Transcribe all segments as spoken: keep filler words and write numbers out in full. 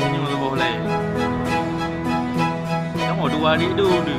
Nyoe boh laén. Kamoe dua di du ni.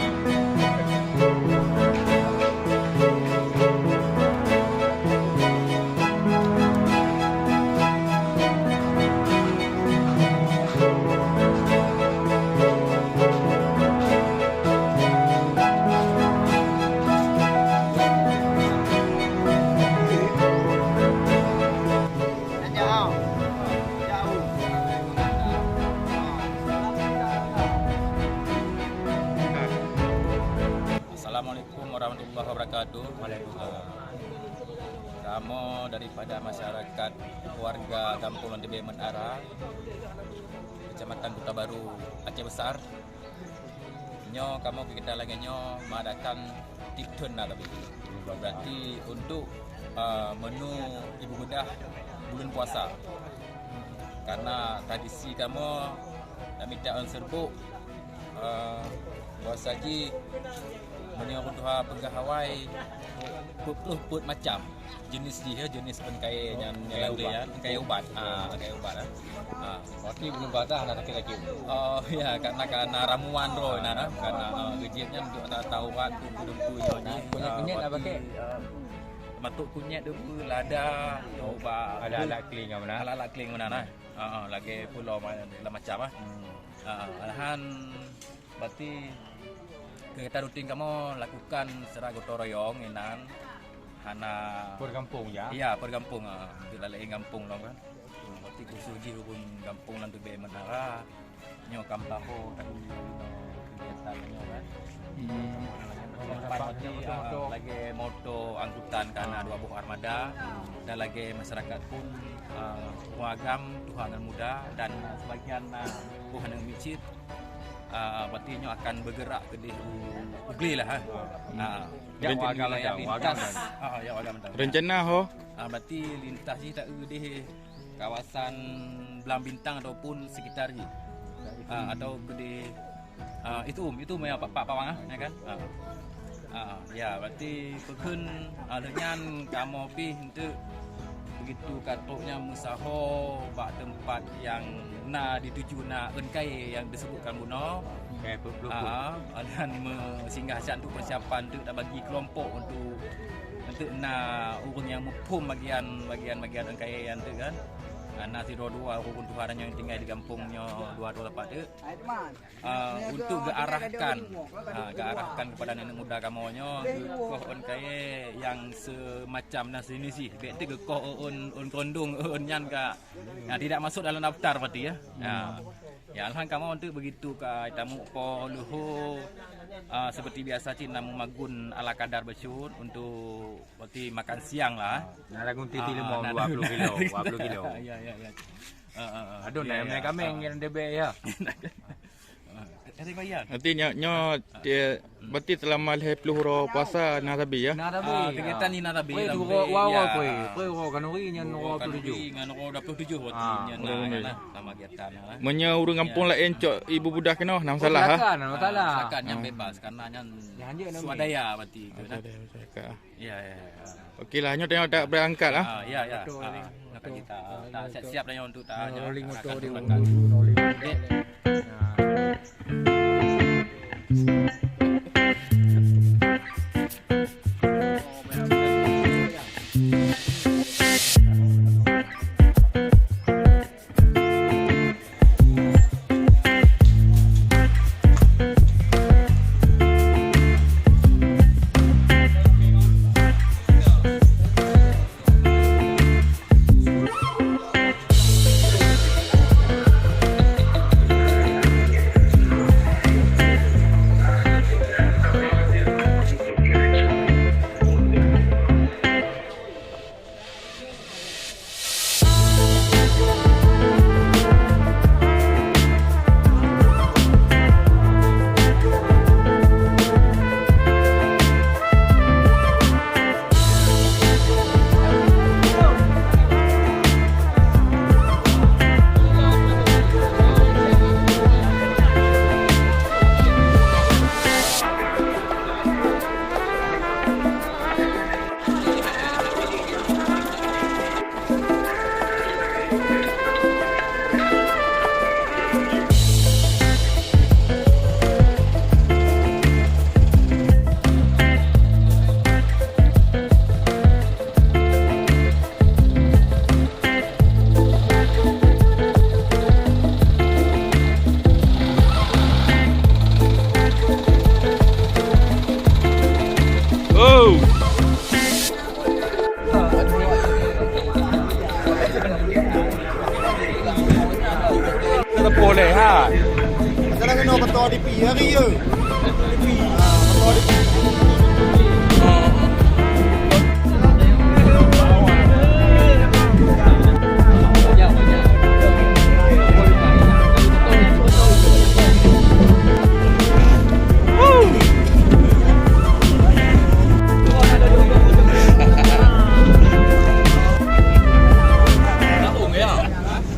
Assalamualaikum warahmatullahi wabarakatuh. Waalaikumsalam. Ah, kamoe daripada masyarakat warga Gampông Lantebe Menara, Kecamatan Kota Baru, Aceh Besar. Nyoe kamoe keu kita lagée nyoe mengadakan tiep thon na tapi. Berarti untuk, ah, menu ibu beudah buleuen puasa. Karena tradisi kamoe dan mita ôn seurbok, eh, puasa jih meunyoe ureuëng tuha peugah awai, peuet ploh peuet macam jenis jih, ya, jenis ôn kayée nyan, nyan lagée, ya, ôn kayée ubat. Ah, ôn kayée ubat, ah. Ah. Berarti buleuen puasa na sakét-sakét. Oh, ya, karena, karena ramuan roh na, na. Karena, ah, geujieb nyan untuk ata-ata ubat tu, tu, tu, tu, nyoe jih. Kunyit-kunyit ah, lah pakai. Berarti, ah, matuk kunyit tu, lada, ubat. Alat-alat kling apa na? Alat-alat kling mana na? Ha, ha, lagée pulo ma-, macam, ah. Hmm. Ha, ha, malahan berarti kegiatan rutin kamoe lakukan secara gotong royong inan hana per gampông, ya? Ya, per gampông, ha. Untuk lalai gampông lom kan. Hmm, berarti khusus jih ureuëng gampông Lantebe Menara nyoe ka meusaho tadi kegiatan nyoe kan. Hmm. Tempat berarti, ah, lagée moto angkutan ka na dua boh armada dan lagée masyarakat pun, ah, ureuëng agam tuha ngon muda dan sebagian na boh aneuk miet cit, ah, berarti nyoe akan bergerak keudeh u, u glé lah, ha. Hmm. Ah. Jak u agam mantong, u agam lintas. Ah, ya, u agam mantong. Rencana ho? Ah, berarti lintas jih taeu deh kawasan Blang Bintang ataupun sekitar jih. Ah, atau keudeh, ah, itu, itu ya, Pak, Pak Pawang, ah, ya kan? Ah. Ah, ya, berarti peukheun, ah, lheueh nyan kamoe pih enteuk begitu ka trok nyan meusaho bak teumpat nyang na dituju na ôn kayée nyang disebutkan bunoe. Oke, betul, betul. Ah, dan meusinggah siat untuk persiapan untuk tabagi kelompok untuk, untuk na ureuëng nyang muphom bagian, bagian, bagian ôn kayée nyan tu kan. Ah, na sidroe dua ureuëng tuha nyang tinggai di gampông nyoe dua droe sapat tu. Ah, untuk geuarahkan, ah, geuarahkan kepada aneuk muda kamoe nyoe geukoh ôn kayée nyang semacam na sini sih. Bek tu geukoh ôn, ôn kondong, ôn nyan ka, ah, tidak masuk dalam daftar berarti ya. Ah. Ya, alhamdulillah kamoe untuk begitu ka tamu po leuho, ah, seperti biasa cit na meumagun ala kadar bacut untuk berarti makan siang lah. Nah, lagu titi limong, dua puluh kilo, dua puluh kilo. Ya, ya, ya. Ah, ah, ah. Aduh, ya, nak ya. Kameng yang debek ya. Dari bayar. Artinya nyoe dia berarti selama lhée ploh uroe puasa na tabi ya. Na tabi. Ah, kegiatan ni na tabi. Kuih dua, dua, dua, kuih. Kuih dua kanuri nyan dua puluh tujuh. Ngan dua puluh tujuh berarti nyan na, na. Sama kegiatan lah. Meunyoe ureuëng gampông laén cok ibu beudah keunoe, na masalah ha? Silakan, na masalah. Silakan nyan bebas karena nyan swadaya berarti. Swadaya masyarakat. Ya, ya, ya. Okey lah, nyoe tengok tak berangkat lah. Ah, ya, ya. Ah, nak kita, ah, tak siap-siap dah nyoe untuk tak nyoe. Rolling motor dia, rolling. Di pi hari ye. Di pi. Ah, di pi.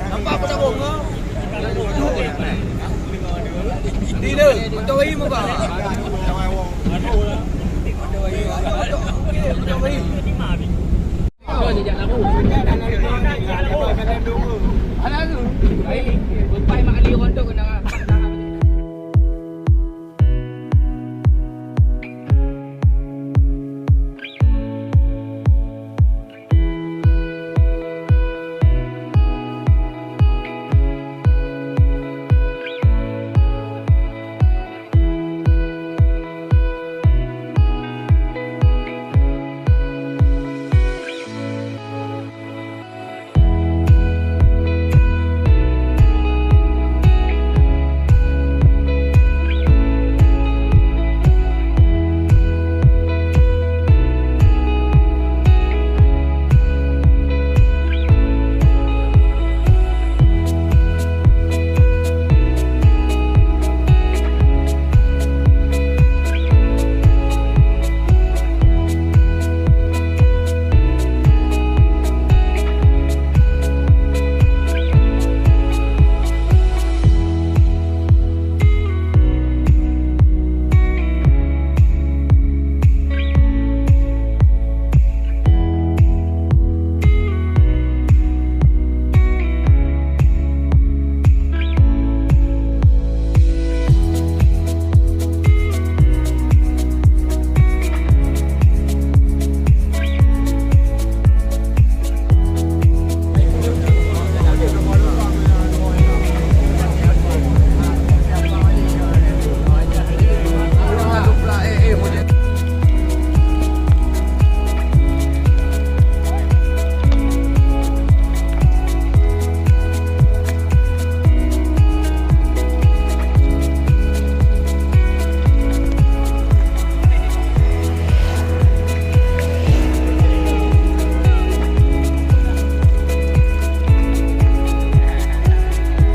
Nampak apa tak bohong?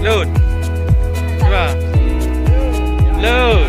Lôn. Cuba. Lôn.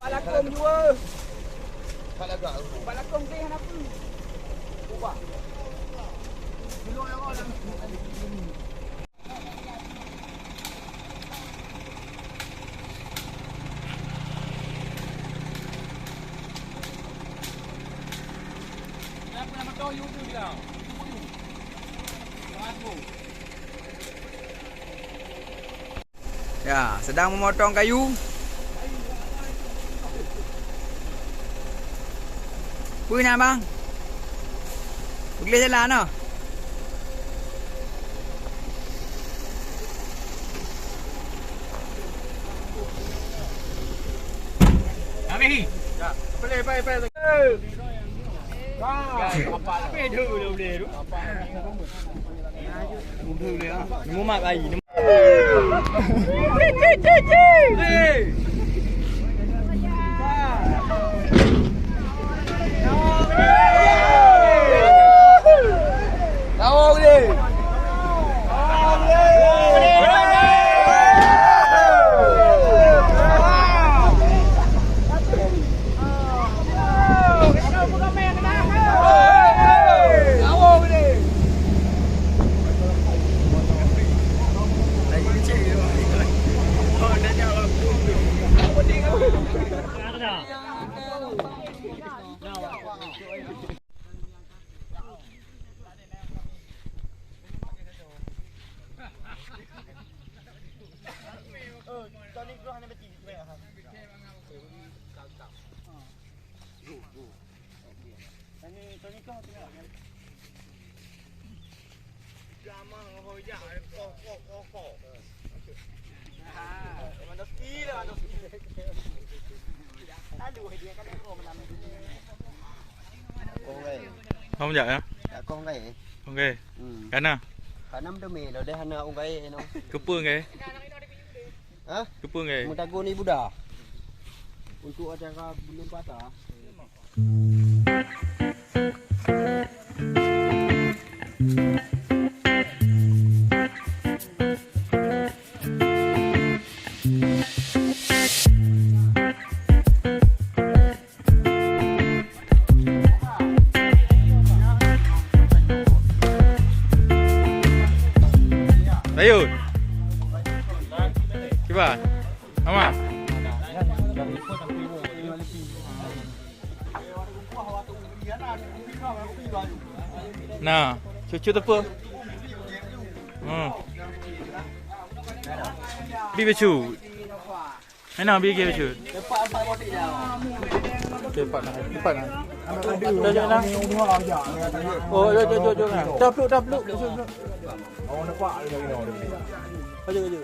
Balakong dua. Balakong deh hana peue. Ubah. Ya, sedang memotong kayu. Peue nyan, bang? Peugleh jalan, noh? Habis. Ya, boleh, baik, baik. Hông jak, ya? Hông gai. Hông gai. Hmm. Kana? Kana meuteumé lôn lé hana hông gai nyoe. Keupeue gai? Hah? Keupeue gai? Meutagun ié Buddha. Untuk acara buleuen puasa. Sayur. Kiban. Ama. Nah, cucu teupeu. Hmm. Bi bacut. Hai na, bi bacut. Tepat nah, tepat nah. Jom, jom, jom. Oh, jom, jom, jom, jom. Tapluk, tapluk. Jom, jom. Jom, jom, jom.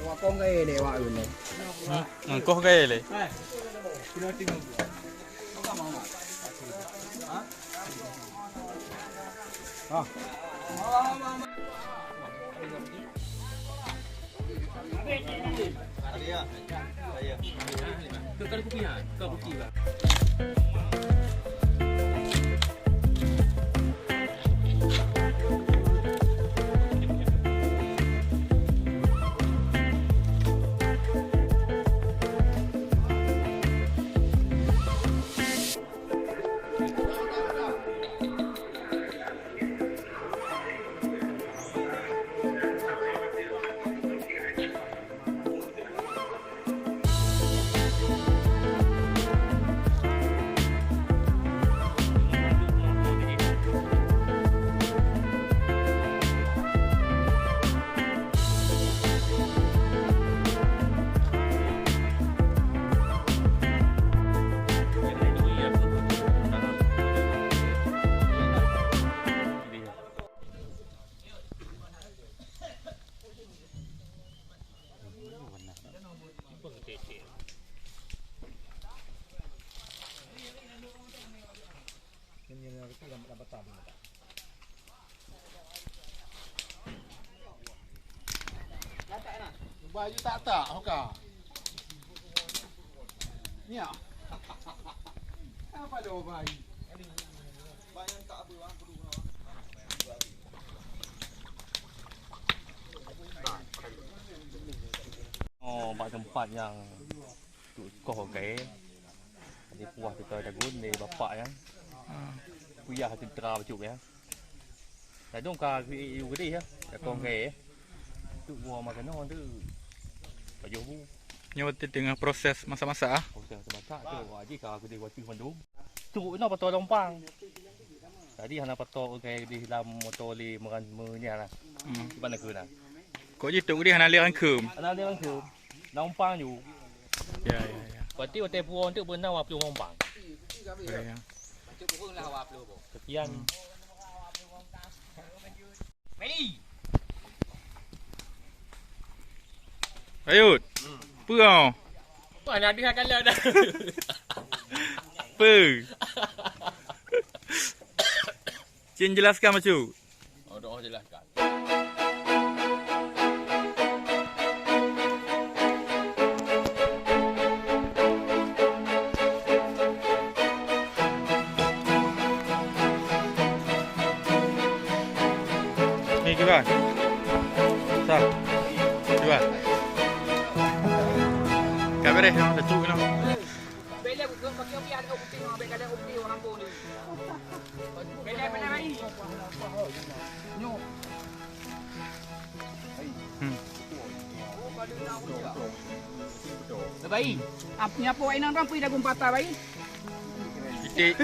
Wah, kong gaya deh, wah, ini. Hmm, kong gaya deh. Baju tak tak, oka. Ni ah. Apa dia bayi? Oh, bak teumpat nyang tu koh gai. Jadi puah teuka dagun di bapak nyan. Kuyah teuntera bacut ya. Ladong ka yu gede ya. Dakong gai. Tu gua makan tu. Pajoh bu. Nyoe teungoh proses masak-masak ah. Proses masak tu, wajib ka keudeh watèe mandum. Tu ina pato lompang. Tadi hana pato kai di dalam moto le meran menya lah. Hmm. Di mana kena? Kok jitu dia hana le rangkum. Hana le rangkum. Lompang ju. Ya, ya, ya. Berarti hotel puang tu pernah waplu lompang. Ya, ya. Sekian. Hmm. Meli. Ayut. Peue oh? Wah, nak dengar kalau dah. Peue? Cin jelaskan bacut. Oh, dah jelaskan. Ni kiban. Sah. Kiban. Ka beres noh, dah tu noh. Hmm. Baik. Ap-, nyapu inong kan pui dagu patah, baik. Titik.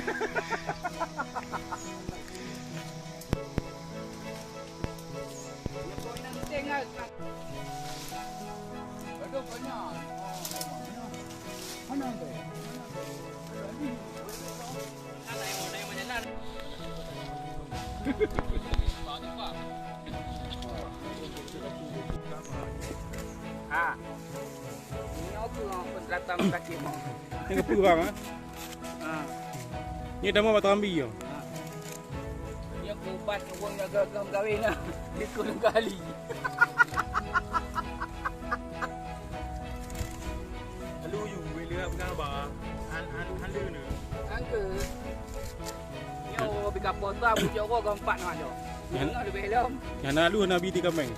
Ha. Ini apa yang pendatang sakit? Ini apa bang, ah? Ha. Ni dah mau batang ambi ya. Ha. Dia kubat uang jaga kau kawin lah. Dia kurang kali. Lalu you, bila pegang abang, han han han le ne. Angke. Yo, bika posa bujok ko gampang nak jo. Yang lebih lom. Yang lalu Nabi di kameng.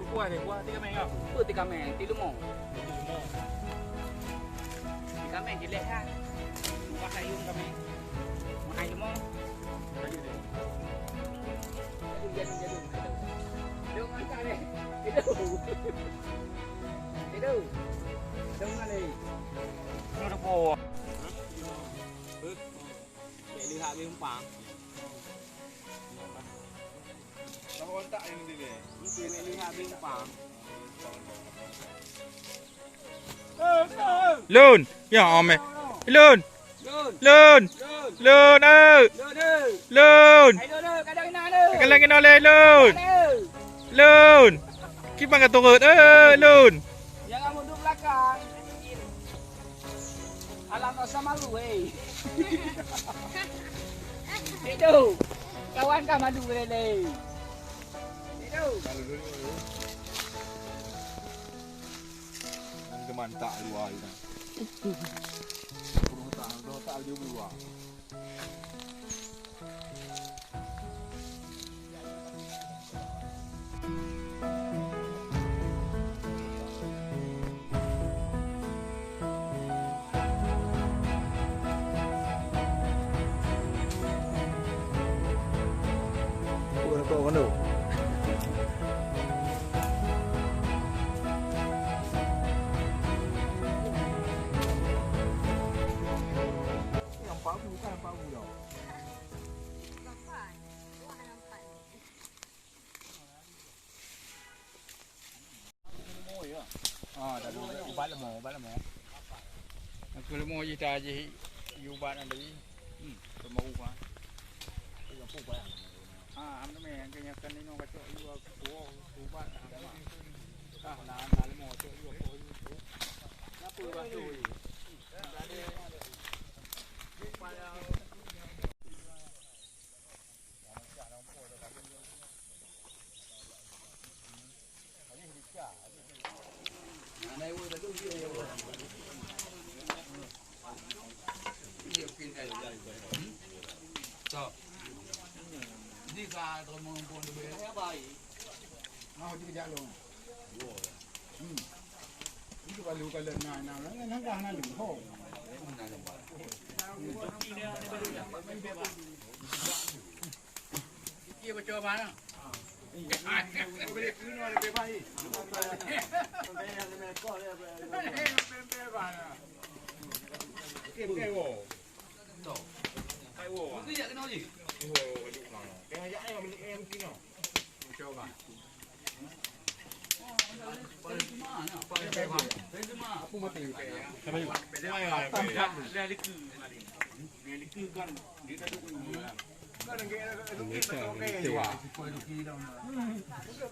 Buah deh, buah tiga meng kau. Apa tiga meng? Tiga meng. Tiga meng jelek kan? Wah, ayam kami. Mahal semua. Jom, jom, jom. Jom, angkat deh. Itu. Itu. Jom, mari. Lu dah bawa. Cek lihat habis umpang. Tahu tak yang ni deh? Cek lihat habis umpang. Lôn, ya ameh. Lôn. Lôn. Lôn, eh. Lôn. Kadang kena leh Lôn. Lôn. Kiban ka turut, eh, Lôn. Jangan mundur belakang. Alam rasa malu, eh. Itu. Kawan kah madu lele. Itu. Nan keuman tak luwa inan. Puluh tak, puluh tak laju luwa. Ah, dah dua ubat lama, ubat lama. Aku lama je tak aje ubat nanti. Hmm, lama ubat. Ah, am tu meh, angkanya kan ino kacok you aku ubat. Ah, nah, nah lama cok you aku. Kenapa ubat tu?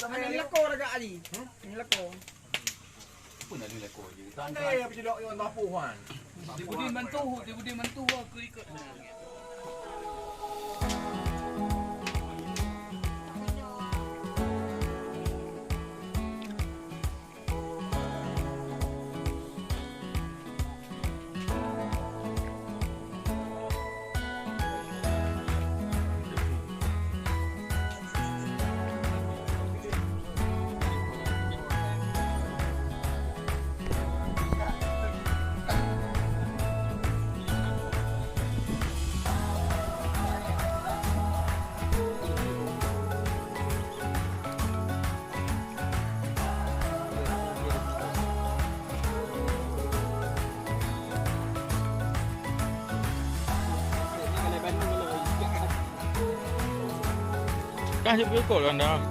Hana lako lagak Ali. Hana lako. Pun ada lako je. Tangkai apa je dok yon tapuh wan. Di budi mantu, di budi mantu ke ikut. Kah jeuet beuko kan dah.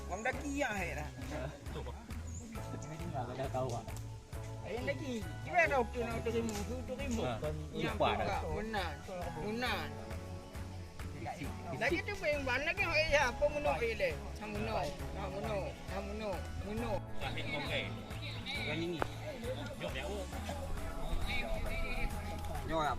Wang daki ya hai dah. Ada tahu ah. Ayah lagi. Kira dah tu nak terima, tu terima. Lupa dah. Meunan, meunan. Lagi tu pun ban lagi hok ya apa meunoe ileh. Ha meunoe, ha meunoe, ha meunoe, meunoe. Nyoe ya,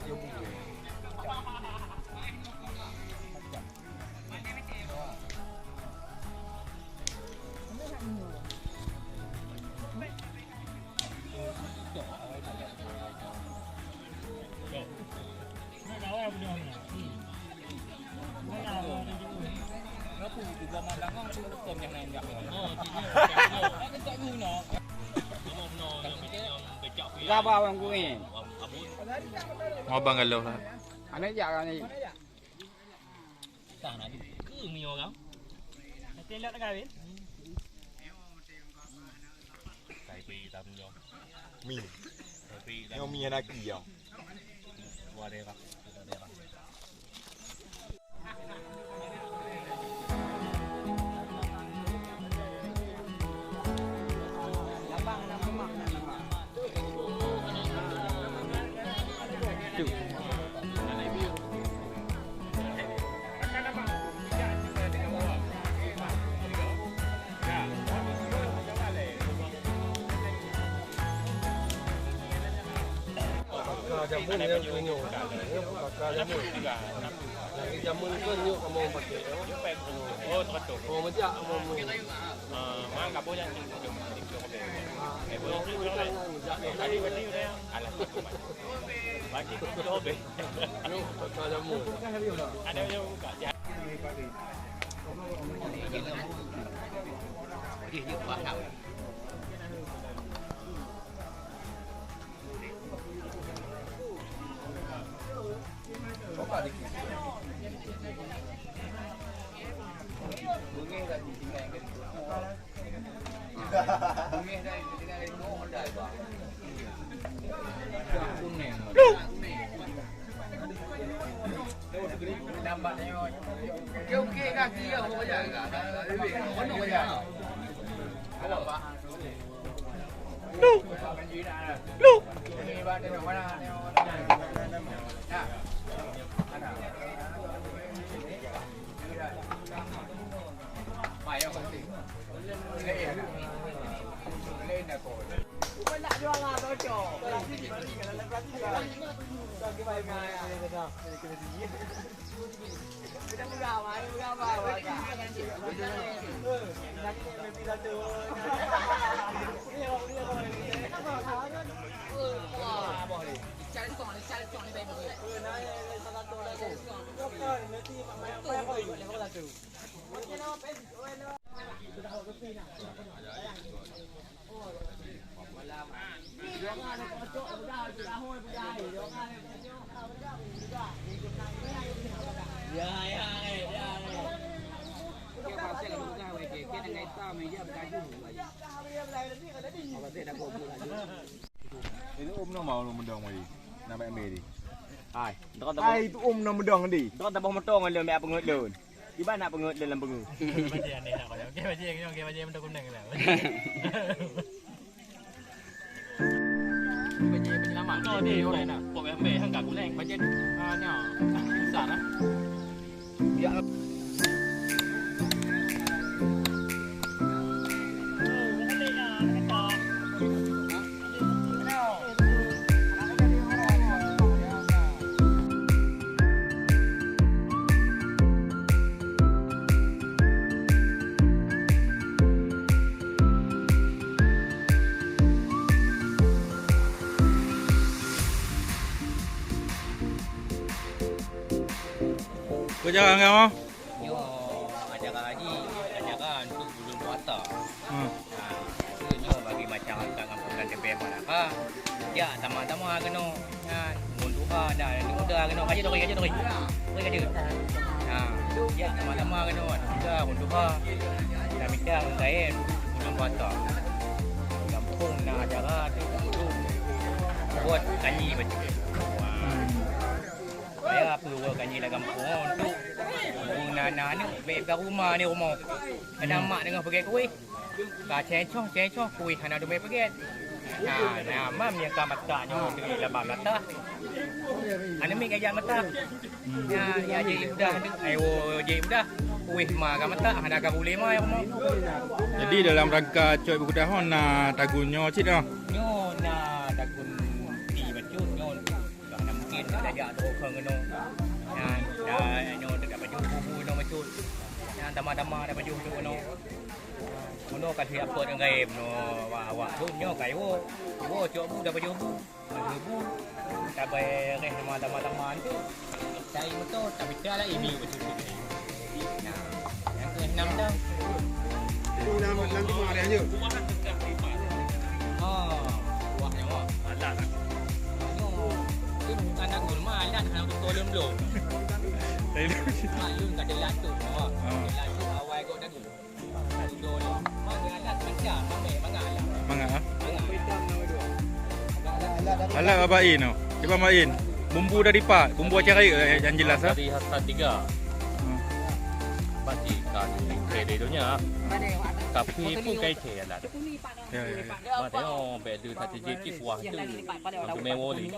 Abang galau lah. Anak jak kan ni. Tah na dikeue mi orang. Tapi lak tengah weh. Tapi tam nyoe. Mi. Tapi tam nyoe mi hana ki nyoe. Luar daerah. Luar daerah. Baka jameun nyang keu nyoe. Baka jameun. Lagèe jameun keu nyoe kamoe pakai. Oh, betul. Oh, mejak kamoe. Ah, mang kaboh nyang. Ah, oh, mejak. Alah, satu mat. Bagi tu tu be. Nyoe baka jameun. Ada yang buka. Jadi dia faham. Itu um nama lu mendong tadi. Nama ambil di. Hai, droe tabah. Hai, itu um nama mendong tadi. Droe tabah motong lôn, ambil peungeut lôn. Kiban nak peungeut lôn lam peungeut. Okey, bajèe aneh nak kau. Okey, bajèe, okey, bajèe motong kunèng lah. Bajèe penyelamat. Kau ni orang nak. Pok ambil hang kat kunèng. Bajèe, ah, nyoe. Besar, ah. Kau jalan kan, Bang? Nyoe acara haji, acara untuk buleuen puasa. Hmm. Ha, nyoe bagi masyarakat Gampông Teubèe Malaka, jak sama-sama keunoe. Ha, ngon tuha dan aneuk muda keunoe. Ka jeuet, ka jeuet, ka jeuet. Ha, jak sama-sama keunoe. Aneuk muda ngon tuha. Kita mita ngon gaèe buleuen puasa. Gampông na acara tu, buet khanyi bacut. Kaya peue woe khanyi lam gampông tu. Ureueng na, na aneuk bèk ka rumoh ni rumoh. Kadang mak teungoh peugèt kueh. Ka cèng-cong, cèng-cong kueh hana teumè peugèt. Na, na mam nyang ka masak nyoe teuh laba masak. Aneuk miet ka jak masak. Ya, ya jeuet udah tu. Ai woe jeuet udah. Kueh ma ka masak, hana ka ulèe ma ya rumoh. Jadi dalam rangka cok ibu kuda hon na tagun nyoe cit ah. Nyoe na tagun ti bacut nyoe. Ka hana mungkin tajak droe keunoe. Nyan, dan nyoe teuka pajoh bubu nyoe bacut. Nyan tama-tama tapajoh tu keunoe. Keunoe ka siap pot ngon gaèe nyoe awak-awak tu nyoe ka iwoe. Iwoe cok bu tapajoh bu. Tapajoh bu. Tabai reh tama-tama tu. Cari moto, tapi tiada lagi ni bacut. Nah, yang ke enam dah. Itu enam, enam lima ada aja. Oh, wah nyawa. Alat. Nyoe, tu bukan dagun, mah alat hana beutôi lom-lom. Lain. Mak lôn ka teulat tu, oh. Ah. Teulat tu awai gok dagun. Dua ni. Mah alat macam, mah meh, mah alat. Mangat, ah? Mangat. Alat Abah In tu. Cuba Abah In. Bumbu dari pat, bumbu acara, eh, yang jelas, ah. Dari Hasan tiga. Hmm. Pasti kan, kayak di dunia. Tapi pun kayak alat. Ya, ya, ya. Mak tengok, bèk tu satu jip cit kuah tu. Untuk mewah ni.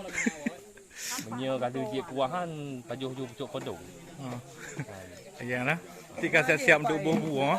Meunyoe ka lheueh jeuet kuahan, pajoh ju pucok kodong. Oh. Ayan lah. Tika siap-siap untuk boh buah.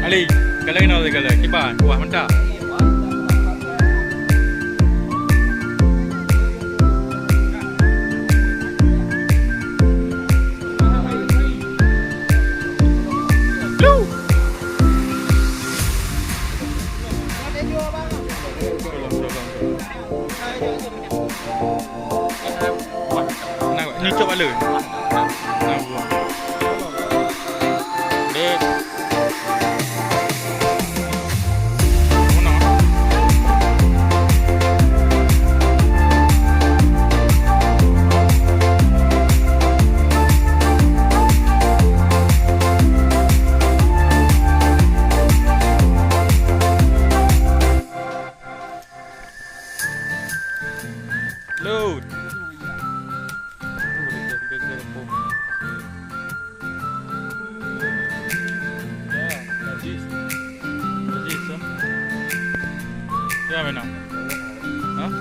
Kali, kalau inoe, kalau kiban, wah, mantap. Ni cok bala. Dek. Load. Ya, Aziz. Aziz, ya. Ya, mana? Hah?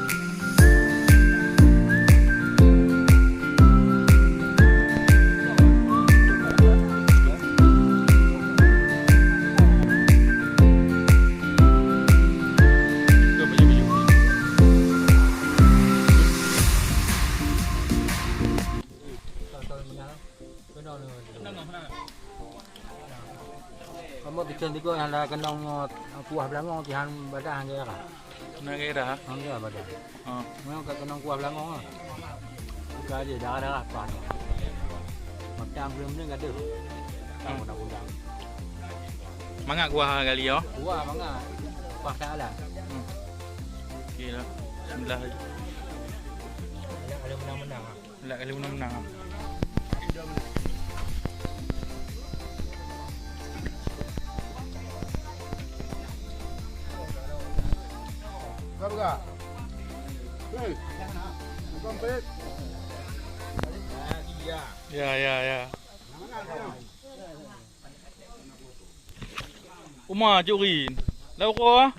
Kamoe teukeun tiga nyang ada keunong nyoe kuah beulangong tihan badan hana gairah. Hana gairah? Hana gairah badan. Ha. Memang ka keunong kuah beulangong ah. Buka aja darah-darah paih. Mata belum-belum gadoh. Hmm. Undang-undang. Mangat kuah kali ya? Kuah mangat. Kuah tak ada. Hmm. Okey lah. Bismillah. Ada menang-menang ah. Lak kali menang-menang. Buka, buka. Hei. Buka, Pet. Ya, ya, ya. Uma curi. Lau ko ah?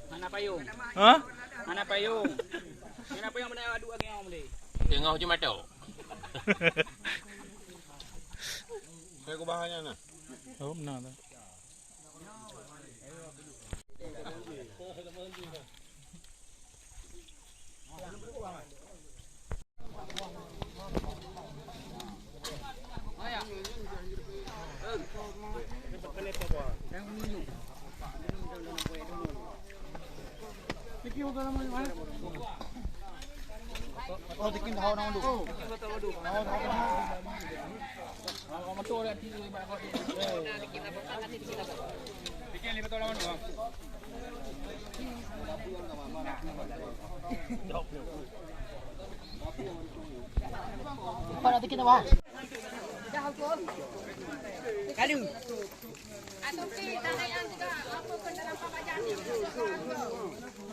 Mana payung? Ha? Mana payung? Mana payung benda adu lagi orang boleh? Tengok je mata. Saya ke bahannya nah. Oh, benar lah.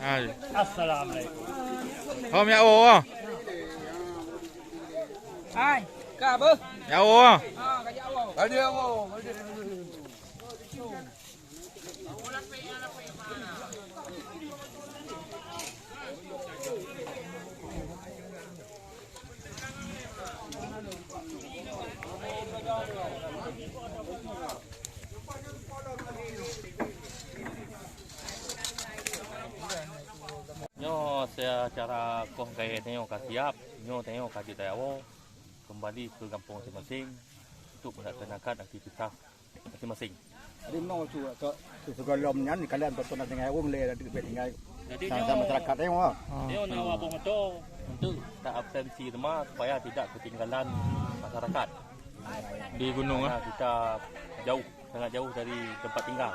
Hai. Assalamualaikum. Hom ya Allah. Hai, ka beuh? Ya Allah. Ha, ka ya Allah. Tadi Allah. Nyoe secara koh gaya tanyoe ka siap, nyoe tanyoe ka jeuet tayawo keumbali keu gampông maséng-maséng untuk meulaksanakan aktivitas maséng-maséng. Jadi meunoe su, su, su, sigohlom nyan kalian beutôi na tinggai ureueng lé dan tinggai. Jadi sama, nyoe, sama masyarakat, eh, wah. Nyoe na awak boh moto untuk tak absensi teuma supaya tidak ketinggalan masyarakat. Di gunung, karena, ah, kita jauh, sangat jauh dari tempat tinggal.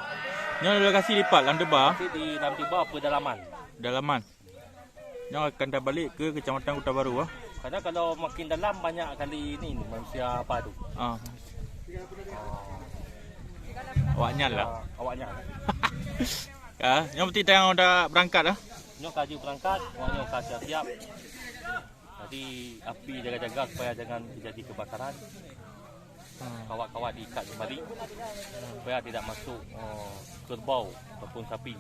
Nyoe lokasi dipat, Lam Tiba? Lokasi di Lam Tiba, pedalaman. Pedalaman. Nyoe akan tabalek ke Kecamatan Kota Baru, ah. Karena kalau makin dalam, banyak kali ini manusia apa tu? Ah. Awak nyan lah. Ah, awak nyan. Ah, nyoe berarti tayang udah berangkat, ah? Nyoe ka jeuet berangkat, awak nyoe ka siap-siap. Jadi, api jaga-jaga supaya jangan terjadi kebakaran. Hmm. Kawat-kawat diikat kembali supaya tidak masuk, eh, kerbau ataupun sapi.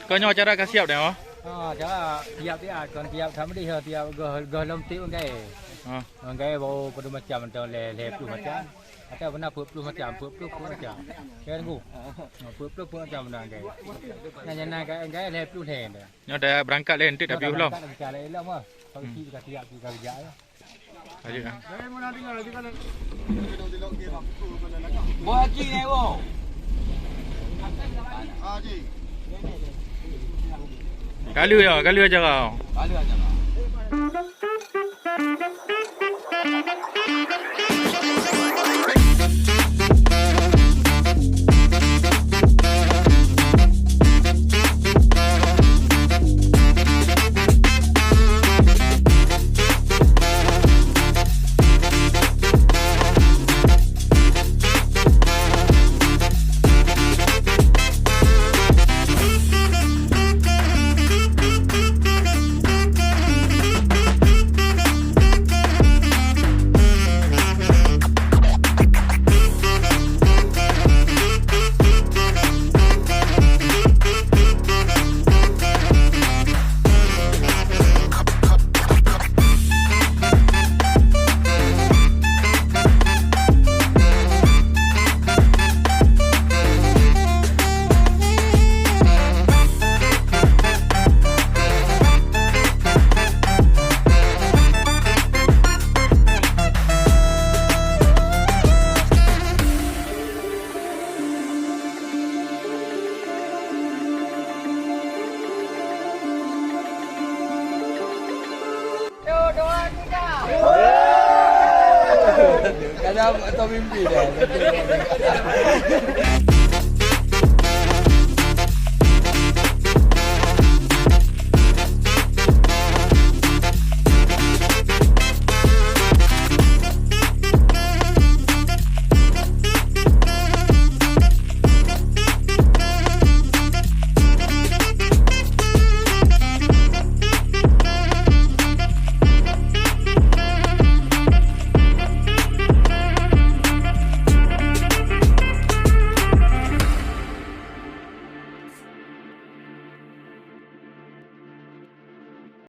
Kau nyoe acara ka siap dah, oh? Ha, acara siap-siap, kon siap sama deh, siap goh, goh lom tik pun kai. Ha. Orang gaya baru pada macam, ada leh, leh puluh macam. Ada benar puluh puluh macam, puluh puluh puluh macam. Kan, Gu? Ha, puluh puluh puluh macam benar gaya. Nah, jangan gaya, gaya leh puluh leh dah. Nyoe dah berangkat leh, enteuk dah piôh lom. Berangkat lagi cak lain lah, mah. Kalau isi dekat tiap tiga kerja ya. Lanjut dah. Boh Haji naik, boh. Haji. Kala ya, kala acara. Kala acara. Kadang atau mimpi dah.